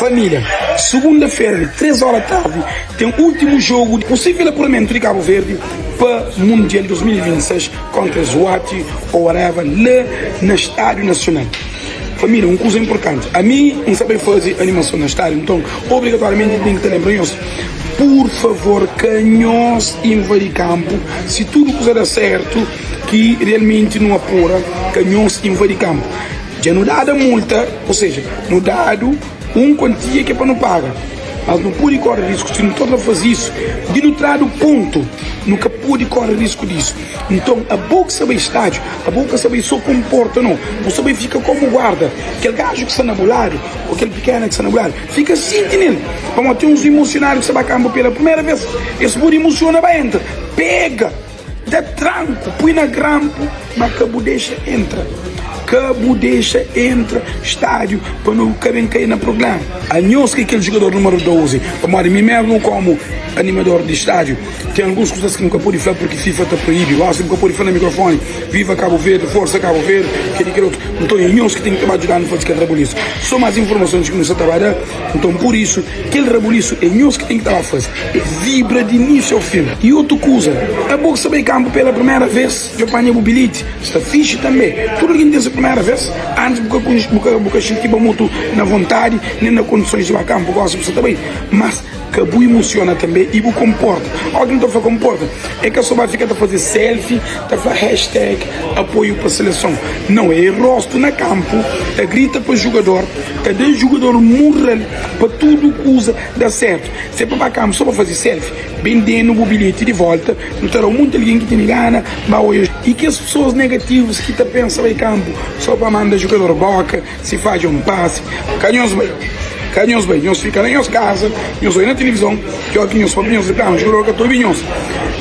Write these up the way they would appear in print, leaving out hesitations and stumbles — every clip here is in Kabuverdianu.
Família, sugunda-fera di 3 óra tardi ten últimu jogu di pusível apuramentu di Kabu Verdi pa Mundial 2026 kontra Eswatini ou whatever la na Stádiu Nasional. Família, un kuza inportanti, ami N sa bai faze animason na stádiu, nton obrigatoriamenti N ten ki ta lenbra nhos, pur favor ka nhos invadi kanpu, si tudu kuza da sértu ki realmenti nu apura, ka nhos invadi kanpu. Dja nu dada multa, ou seja, nu dadu un kuantia ki é pa nu paga, mas nu pode kóre risku si nu torna faze isu di nu tradu pontu. Nu ka pode kóre risku disu. Nton, abo ki sta bai stádiu, abo ka sta bai sô konporta, nau. Bu sta bai fika kómu guarda. Kel gaju ki sta na bu ladu ô kel pikena ki sta na bu ladu, fika sienti nel, pamodi ten uns emosionadu ki sta ba kanpu pela primera bês. Es pode emosiona, ba entra, pega. Da tranku, pui na grampu, ma ka bu dexa entra. Ka bu dexa entra stádiu pa nu ka ben kai na prublema. Anhos ki é kel jugador númeru 12, pamodi mi mesmu komu animador di stádiu, ten alguns kuzas ki nu ka pode fla purki FIFA ta proibi. Gosi bu ka pode fla na mikrofoni, Viva Kabu Verdi, Forsa Kabu Verdi, kel i kel otu. Nton é nhos ki ten ki ta ba djuda-nu faze kel rabulisu. So más informasons ki nu sa ta ba da. Nton pur isu, kel rabulisu é nhos ki ten ki ta ba faze. É vibra di inísiu ao fin. I otu kuza, abo ki sta bai kanpu pela primera vês, dja panha bu bilheti? Sta fixi tanbê. Tudu algen ten se primera vês. Antis bu ka konxe, bu ka bu ka xintiba mutu na vontadi nen na kondisons di ba kanpu. Gosi bu sta ta bai. Mas ka bu imusiona tanbê i bu konporta. Óki nu ta fla konporta, é ka so ba fika ta faze selfie, ta fla hashtag apoiu pa seleson. Nau, é rostu na kanpu, ta grita pa jugador, ta da jugador mural pa tudu kuza da sértu. Se pa ba kanpu so pa faze selfie, bendenu bu bilheti di volta, nu ta da un monti algen ki tene gana ba oia. I kes pesoas negativus ki ta pensa bai kanpu so pa manda jugador boka si fadja un pasi, ka nhos bai, ka nhos bai, nhos fika na nhos kaza, nhos oia na tilivizon, ki oki nhos papia nhos reklama, jugador ka ta obi nhos.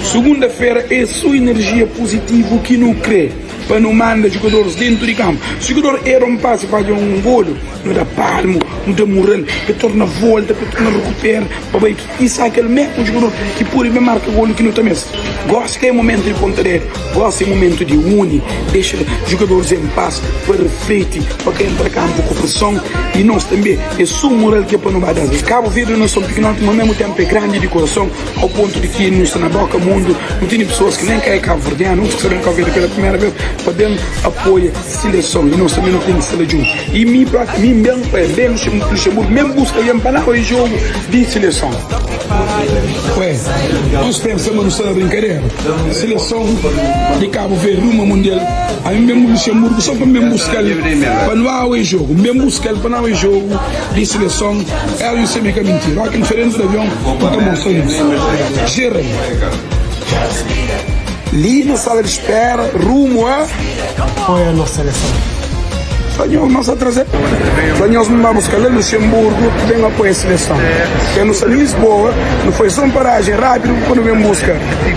Sugunda-fera é so inerjia puzitivu ki nu kre. Pa nu manda jugadoris dentu di kanpu. Si jugador era un pasi fadja un golu, nu da palmu, nu da mural pa e torna volta, pa e torna rekupera, pa bai kisá kel mesmu jugador ki pode ben marka golu ki nu ta meste. Gosi ka é momentu di ponta dedu, gosi é momentu di uni, dexa jugadoris en pas pa refleti, pa ka entra kanpu ku preson i nos tanbe é so mural ki é pa nu ba da-s. Kabu Verdi é un nason pikinoti, ma mesmu tenpu é grandi di kurason. Ao pontu di ki nu sta na boka mundu, nu tene pesoas ki nen ka é kabuverdianu, otus ki sta ben Kabu Verdi pela primera vez pa ben apoia sileson i nos tanbe nu ten ki sta la djuntu. I mi propi, mi ben pa ben Luxemburgu, ben buska algen pa na oi jogu di sileson. Ué, nos pensa ma nu sta na brinkadera? Sileson di Kabu Verdi ruma mundial, ami N ben Luxemburgu so pa N ben buska-l pa nu ba oi jogu. N ben buska-l pa na oi jogu. Di seleson era un semi ka mintira. Oki N sta dentu di avion N ta mostra nhos. Jeremy. Li na sala di spera rumu a. Apoia nos seleson. Fla nhos ma sa traze. Fla nhos ma N ba buska la Luxemburgo ben apoia seleson. Dja nu sta li Lisboa nu fai so un parajen rapidu pa nu ben buska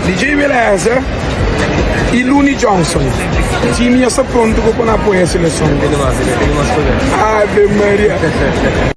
DJ Beleza i Looney Johnson. Timi dja sta prontu pa pô na apoia seleson. Ave Maria.